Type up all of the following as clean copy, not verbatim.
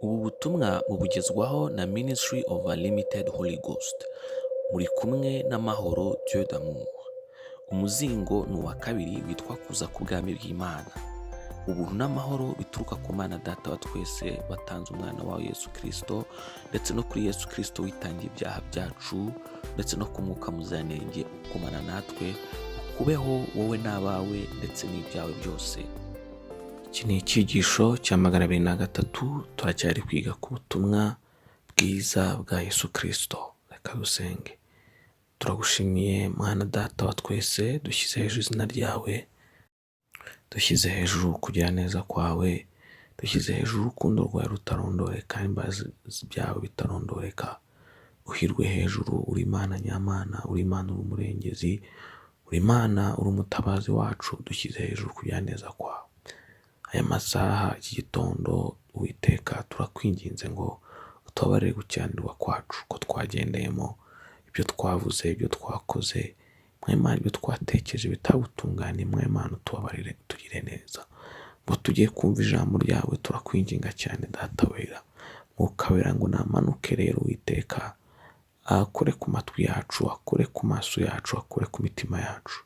Ubu butumwa mubugezwaho na Ministry of Unlimited Holy Ghost. Muri kumwe n'Amahoro Dieu d'amour. Umuzingo ni uwa kabiri witwa Kuza k'Ubwami bw'Imana. Ubuntu n'amahoro bituruka ku Mana Data wa twese watanze umwana wawe Yesu Kirisito, ndetse no kuri Yesu Kirisito witangiye ibyaha byacu, ndetse no ku Mwuka Muziranenge ukumana natwe, ukubeho wowe n'abawe ndetse n'ibyawe byose. Iki ni icyigisho cya 203, turacyari kwiga ku butumwa bwiza bwa Yesu Kirisito. Reka dusenge. Turagushimiye Mwana Data wa twese, dushyize hejuru izina ryawe, dushyize hejuru kugira neza kwawe, dushyize hejuru urukundo rwawe rutarondoreka, imbabazi byawe bitarondoreka. Uhirwe hejuru, uri Imana nyamana, uri Imana, uri umurengezi, uri Imana, uri umutabazi wacu, dushyize hejuru kugira neza kwawe. Aya masaha, iki gitondo, Uwiteka, turakwinginze ngo utubabarire gukiranirwa kwacu ko twagendeyemo, ibyo twavuze, ibyo twakoze, Mwimana, ibyo twatekereje bitagutunganiye. Mwimana, utubabarire, utugire neza. Ngo tugiye kumva ijambo ryawe, turakwinginga cyane Data wera, Mwuka wera ngo namanuke rero Uwiteka, akore ku matwi yacu, akore ku maso yacu, akore ku mitima yacu.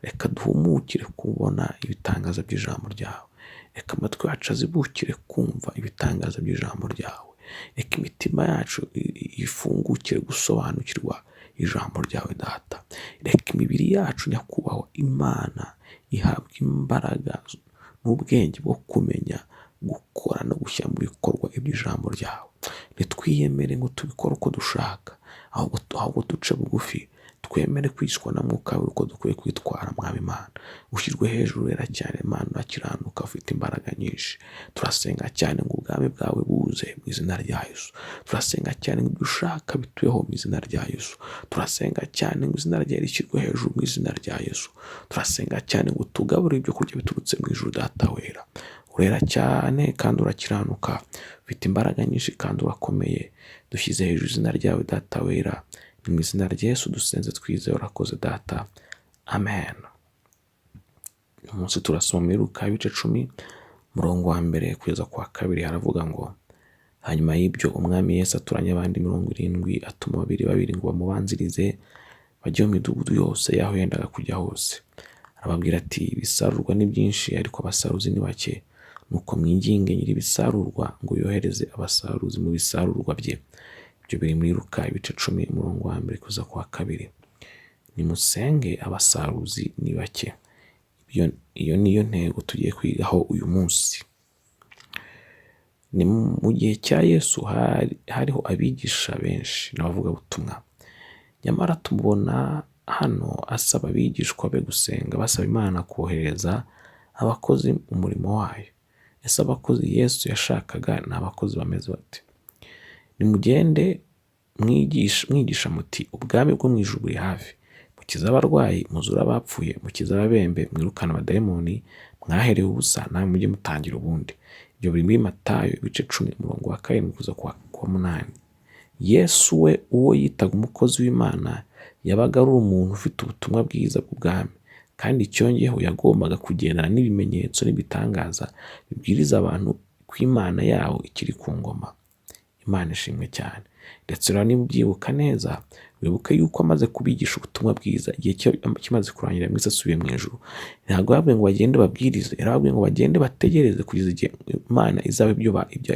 Reka duhumukire kubona ibitangaza by'ijambo ryawe. Reka amatwi yacu azibukire kumva ibitangaza by'ijambo ryawe. Reka imitima yacu ifungukire gusobanukirwa ijambo ryawe Data. Reka imibiri yacu, Nyakubahwa Imana, ihabwe imbaraga n'ubwenge bwo kumenya gukora no gushyira mu bikorwa iby'ijambo ryawe. Ntitwiyemere ngo tubikore uko dushaka, ahubwo duce bugufi, twemere kwicwa na Mwuka wawe uko dukwiye kwitwara. Mwami Imana, ushyirwe hejuru, wera cyane Imana, urakiranuka, ufite imbaraga nyinshi. Turasenga cyane ngo ubwami bwawe buze mu izina rya Yesu. Turasenga cyane ngo ibyo ushaka bitubeho mu izina rya Yesu. Turasenga cyane ngo izina ryawe rishyirwe hejuru mu izina rya Yesu. Turasenga cyane ngo tugaburire ibyo kurya biturutse mu ijuru. Data wera, urera cyane kandi urakiranuka, ufite imbaraga nyinshi kandi urakomeye. Dushyize hejuru izina ryawe Data wera. Ni mu izina rya Yesu dusenze twizeye, urakoze Data, amen. Uyu munsi turasoma muri Luka ibice 10, umurongo wa mbere kugeza ku wa kabiri. Haravuga ngo: "Hanyuma y'ibyo Umwami Yesu atoranya abandi 70, atuma babiri babiri ngo bamubanzirize bajye mu midugudu yose y'aho yendaga kujya hose. Arababwira ati: 'Ibisarurwa ni byinshi, ariko abasaruzi ni bake. Nuko mwinginge nyir'ibisarurwa ngo yohereze abasaruzi mu bisarurwa bye.'" Ibyo biri muri Luka ibice 10, umurongo wa mbere kugeza ku wa kabiri. Nimusenge, abasaruzi ni bake. Iyo niyo ntego tugiye kwigaho uyu munsi. Ni mu gihe cya Yesu hariho abigisha benshi n'abavugabutumwa. Nyamara tumubona hano asaba abigishwa be gusenga basaba Imana kohereza abakozi mu murimo wayo. Ese abakozi Yesu yashakaga ni abakozi bameze bate? "Nimugende mwigisha muti: 'Ubwami bwo mu ijuru buri hafi.' Mukize abarwayi, muzure abapfuye, mukize ababembe, mwirukane abadayimoni. Mwaherewe ubusa, namwe mujye mutangira ubundi." Ibyo biri muri Matayo ibice 10, umurongo wa 7 kugeza ku wa 8. Yesu we, uwo yitaga umukozi w'Imana, yabaga ari umuntu ufite ubutumwa bwiza bw'ubwami, kandi icyongeyeho yagombaga kugendana n'ibimenyetso n'ibitangaza bibwiriza abantu ko Imana yabo ikiri ku ngoma. Imana ishimwe cyane. Ndetse rero niba ubyibuka neza, wibuke yuko amaze kubigisha ubutumwa bwiza, igihe kimaze kurangira, mwese asubiye mu ijuru, ntabwo yababwiye ngo bagende babwirize, yarababwiye ngo bagende bategereze kugeza igihe Imana izaba ibyo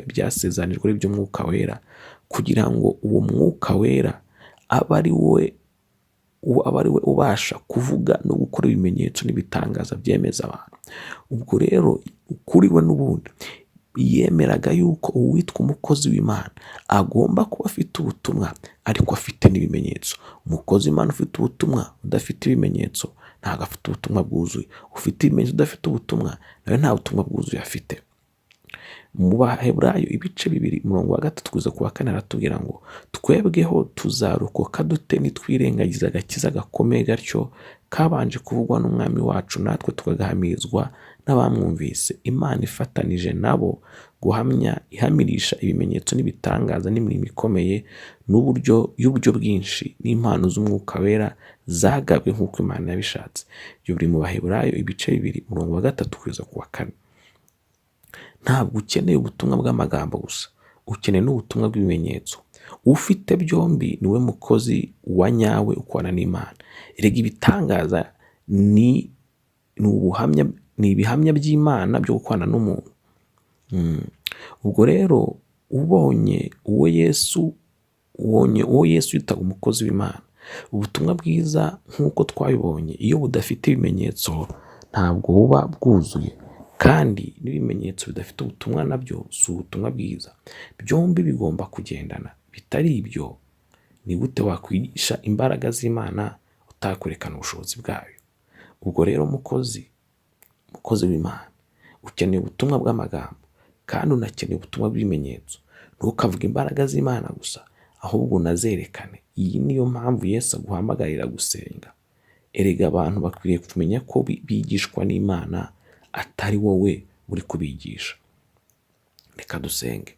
byasezanijwe, ari byo Mwuka Wera, kugira ngo uwo Mwuka Wera abe ari we ubasha kuvuga no gukora ibimenyetso n'ibitangaza byemeza abantu. Ubwo rero kuri we n'ubundi yemeraga yuko uwitwa umukozi w'Imana agomba kuba afite ubutumwa ariko afite n'ibimenyetso. Umukozi w'Imana ufite ubutumwa udafite ibimenyetso ntabwo afite ubutumwa bwuzuye. Ufite ibimenyetso udafite ubutumwa nawe nta butumwa bwuzuye afite. Mu Baheburayo ibice 2, umurongo wa 3 kugeza ku wa 4, aratubwira ngo: "Twebweho tuzarokoka dute nitwirengagiza agakiza gakomeye gatyo kabanje kuvugwa n'Umwami wacu, natwe tukagahamirizwa n'abamwumvise, Imana ifatanije nabo guhamya, ihamirisha ibimenyetso n'ibitangaza n'imirimo ikomeye n'uburyo y'uburyo bwinshi n'impano z'Umwuka Wera zagabwe nk'uko Imana yabishatse?" Ibyo biri mu Baheburayo ibice 2, umurongo wa 3 kugeza ku wa 4. Ntabwo ukeneye ubutumwa bw'amagambo gusa. ukeneye n'ubutumwa bw'ibimenyetso. Ufite byombi niwe mukozi wa nyawe ukorana n'Imana. Erega ibitangaza ni ubuhamya, ni ibihamya by'Imana byo gukorana n'umuntu. Ubwo rero ubonye uwo Yesu yitaga umukozi w'Imana. Ubutumwa bwiza nk'uko twabibonye, iyo budafite ibimenyetso ntabwo buba bwuzuye, kandi n'ibimenyetso bidafite ubutumwa nabyo si ubutumwa bwiza. Byombi bigomba kugendana. Bitari ibyo, ni gute wakwigisha imbaraga z'Imana utakwerekana ubushobozi bwayo? Ubwo rero mukozi w'Imana, ukeneye ubutumwa bw'amagambo kandi unakeneye ubutumwa bw'ibimenyetso. Ntukavuge imbaraga z'Imana gusa, ahubwo unazerekane. Iyi niyo mpamvu Yesu aguhamagarira gusenga. Erega abantu bakwiriye kumenya ko bigishwa n'Imana, atari wowe uri kubigisha. Reka dusenge.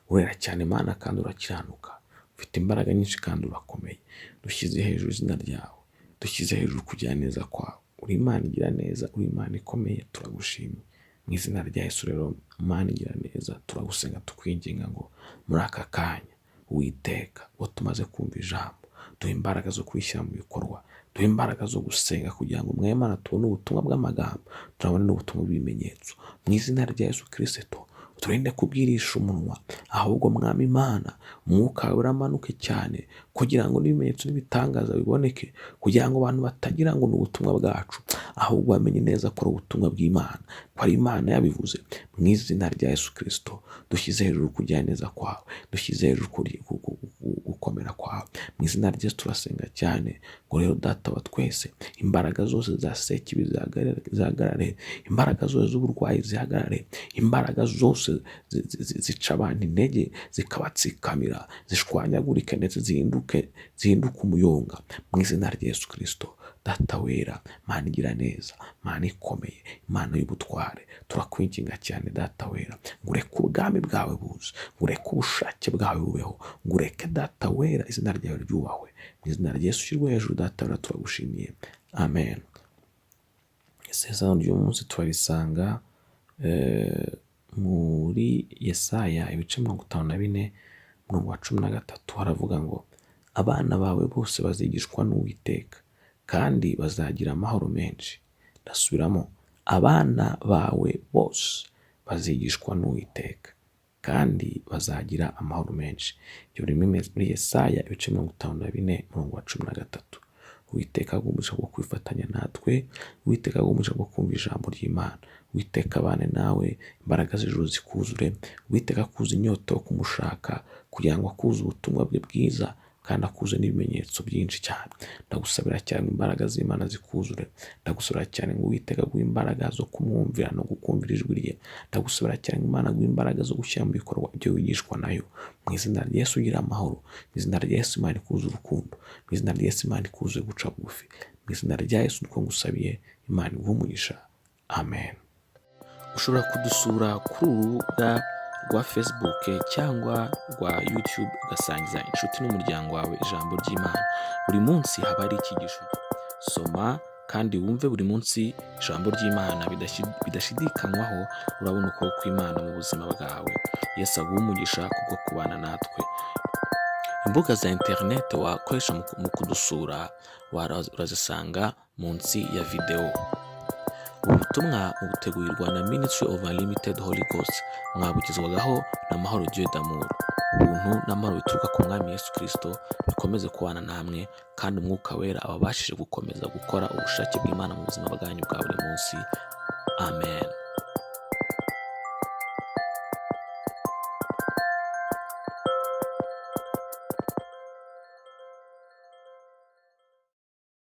Urera cyane Imana kandi urakiranuka, ufite imbaraga nyinshi kandi urakomeye. Dushyize hejuru izina ryawe, dushyize hejuru kugira neza kwawe. Uri Imana igira neza, uri Imana ikomeye, turagushimye. Mu izina rya Yesu rero, Imana igira neza, turagusenga tukwinginga ngo muri aka kanya Uwiteka, uwo tumaze kumva ijambo, duhe imbaraga zo kurishyira mu bikorwa, duhe imbaraga zo gusenga kugira ngo mwene Imana tubone ubutumwa bw'amagambo, turabone n'ubutumwa bw'ibimenyetso. Mu izina rya Yesu Kristo, turinde kubwirisha umunwa, ahubwo Mwami Imana, umwuka wawe uramanuke cyane kugira ngo n'ibimenyetso n'ibitangaza biboneke, kugira ngo abantu batagira ngo ni ubutumwa bwacu, ahubwo bamenye neza ko ari ubutumwa bw'Imana, ko ari Imana yabivuze. Mu izina rya Yesu Kristo, dushyize hejuru kugira neza kwawe, dushyize hejuru gukomera kwawe. Mu izina rya Yesu turasenga cyane ngo rero Data wa twese, imbaraga zose za sekibi zihagarare, imbaraga zose z'uburwayi zihagarare, imbaraga zose zica abantu intege zikabatsikamira, zishwanyagurike ndetse zihinduke umuyonga. Mu izina rya Yesu Kristo, Data wera, Mana igira neza, Mana ikomeye, Imana y'ubutware, turakwinginga cyane Data wera, ngo ureke ubwami bwawe buze, ngo ureke ubushake bwawe bubeho, ngo ureke Data wera izina ryawe ryubahwe. Mu izina rya Yesu ushyirwe hejuru Data wera, turagushimiye. Amen. Isezerano ry'uyu munsi turarisanga muri Yesaya ibice 54 umurongo wa 13, haravuga ngo abana bawe bose bazigishwa n'Uwiteka kandi bazagira amahoro menshi. Ndasubiramo, abana bawe bose bazigishwa n'Uwiteka kandi bazagira amahoro menshi. Ibyo biri muri Yesaya ibice 54 umurongo wa 13. Uwiteka aguhe umugisha wo kwifatanya natwe, Uwiteka aguhe umugisha wo kumva ijambo ry'Imana. Uwiteka abane nawe, imbaraga z'ijuru zikuzure. Uwiteka akuze inyota yo kumushaka kugira ngo akuze ubutumwa bwe bwiza kandi akuze n'ibimenyetso byinshi cyane. Ndagusabira cyane ngo imbaraga z'Imana zikuzure. Ndagusabira cyane ngo Uwiteka aguhe imbaraga zo kumwumvira no gukumvira ijwi rye. Ndagusabira cyane ngo Imana aguhe imbaraga zo gushyira mu bikorwa ibyo wigishwa nayo. Mu izina rya Yesu ugira amahoro. Mu izina rya Yesu Imana ikuze urukundo. Mu izina rya Yesu Imana ikuze guca bugufi. Mu izina rya Yesu niko ngusabiye, Imana iguhe umugisha. Amen. Ushobora kudusura kuri uru rubuga rwa Facebook cyangwa rwa YouTube, ugasangiza inshuti n'umuryango wawe ijambo ry'Imana. Buri munsi haba hari icyigisho. Soma kandi wumve buri munsi ijambo ry'Imana, bidashidikanywaho urabona ukuboko kw'Imana mu buzima bwawe. Yesu aguhe umugisha kubwo kubana natwe. Imbuga za interineti wakoresha mu kudusura urazisanga munsi ya videwo. Ubu butumwa butegurirwa na Ministry of Unlimited Holy Ghost, mwabugezwagaho na Mahoro Dieu d'Amour. Ubuntu n'amahoro bituruka ku Mwami Yesu Kristo bikomeze kubana namwe, kandi Umwuka Wera ababashije gukomeza gukora ubushake bw'Imana mu buzima bwanyu bwa buri munsi. Amen.